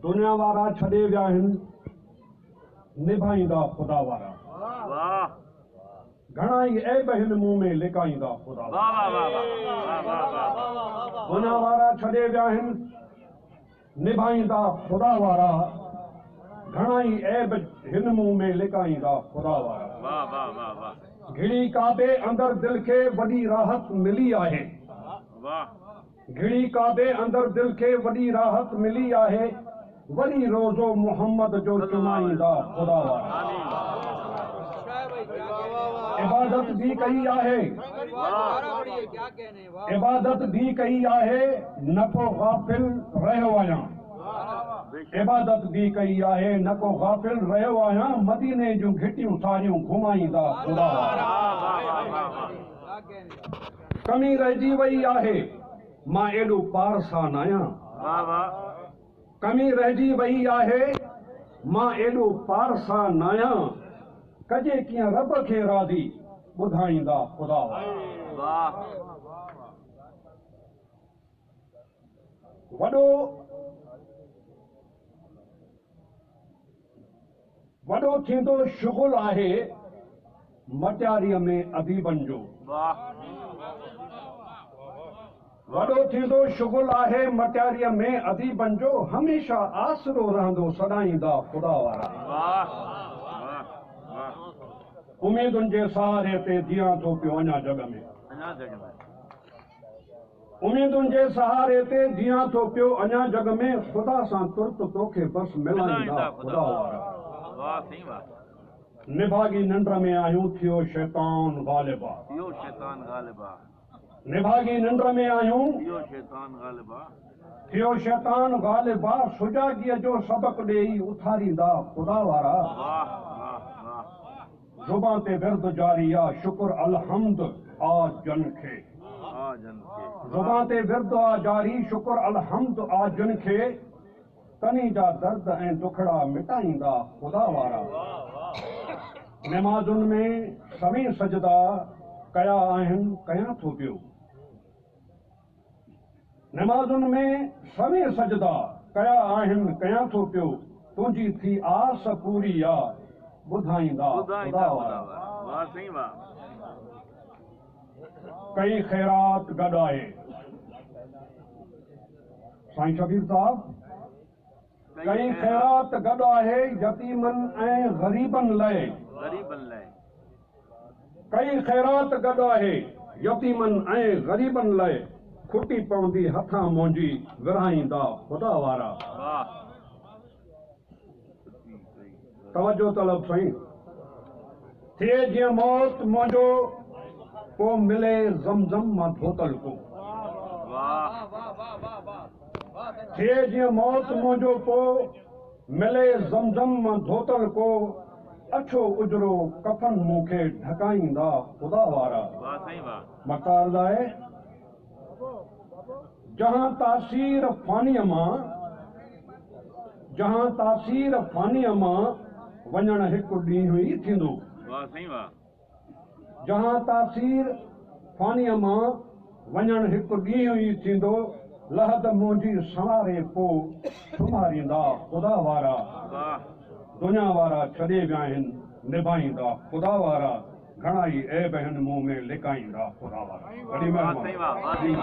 दुनिया वारा छॾे विया आहिनि, निभाईंदा ख़ुदा वारा। वाह। घणा ई ऐब आहिनि मूं में लिकाईंदा ख़ुदा वाह वाह वाह वाह वाह वाह। दुनिया वारा छॾे विया आहिनि, निभाईंदा ख़ुदा वारा। घणा ई ऐब हिन मूं में लिकाईंदा ख़ुदा वारा। वाह वाह वाह वाह। घिड़ी काबे अंदरि दिलि खे वॾी राहत मिली आहे। वाह। घिड़ी काबे अंदरि दिलि खे वॾी राहत मिली आहे। वरी रोज़ो मोहम्मद जो चुमाईंदा ख़ुदा वारा। इबादत बि कई आहे, इबादत बि कई आहे, न को गाफ़िल रहियो आहियां। इबादत बि कई आहे, न को गाफ़िल रहियो आहियां। मदीने जूं घिटियूं सारियूं घुमाईंदा ख़ुदा वारा। कमी रहिजी वई आहे, मां एॾो पारसा न आहियां। कमी रहिजी वई आहे, मां एॾो पारसा न आहियां। कजे कीअं रब खे राज़ी ॿुधाईंदा ख़ुदा वारा। वॾो वॾो थींदो शुगुल आहे मटियारीअ में अदीबनि जो। वॾो थींदो शुगुल आहे मटियारीअ में अदीबनि जो। हमेशह आसरो रहंदो सॾाईंदा ख़ुदा वारा। उमेदुनि जे सहारे ते जियां थो पियो अञा जॻ में। उमेदुनि जे सहारे ते जियां थो पियो अञा जॻ में। ख़ुदा सां तुर्त तोखे बसि मिलाईंदा ख़ुदा वारा। निभागी नंड में आहियूं, थियो शैतान ग़ालिबा। निभागी नंड में आहियूं, थियो शैतान ग़ालिबा। सुजागीअ जो सबक ॾेई उथारींदा ख़ुदा वारा। ज़ुबान ते विर्द जारी आ, शुक्र अलहम्द आ जन खे। ज़ुबान ते विर्द आ जारी, शुक्र अलहम्द आ जन खे। तनी जा दर्द ऐं दुखड़ा मिटाईंदा ख़ुदा वारा। नमाज़ुनि में सवी सजदा कया आहिनि, कयां थो पियो। नमाज़ुनि में सवी सजदा कया आहिनि, कयां थो पियो। तुंहिंजी थी आस पूरी आ, ॿुधाईंदा ख़ुदा वारा। कई ख़ैरात गॾु आहे। साईं शबीर साहब, कई ख़ैरात गॾु आहे यतीमनि ऐं ग़रीबनि लाइ। कई ख़ैरात गॾु आहे यतीमनि ऐं ग़रीबनि लाइ। खुटी पवंदी हथां मुंहिंजी विरहाईंदा ख़ुदा वारा। तवजो तलब साईं। थिए जीअं मौत मुंहिंजो पोइ मिले ज़मज़म मां धोतल को। थिए जीअं मौत मुंहिंजो पोइ मिले ज़मज़म मां धोतल को। अछो उजरो कफन मूंखे ढकाईंदा ख़ुदा वारा। मकार आहे जहां तासीर फानीअ मां, जहां तासीर फानीअ मां वञणु हिकु ॾींहुं ई थींदो। जहां तासीर फानीअ मां वञणु हिकु ॾींहुं ई थींदो। लहद मुंहिंजी संवारे पोइ सुम्हारींदा ख़ुदा वारा। दुनिया वारा छॾे विया आहिनि, निभाईंदा ख़ुदा वारा। घणा ई ऐब आहिनि मूं में लिकाईंदा ख़ुदा वारा। वॾी महिरबानी।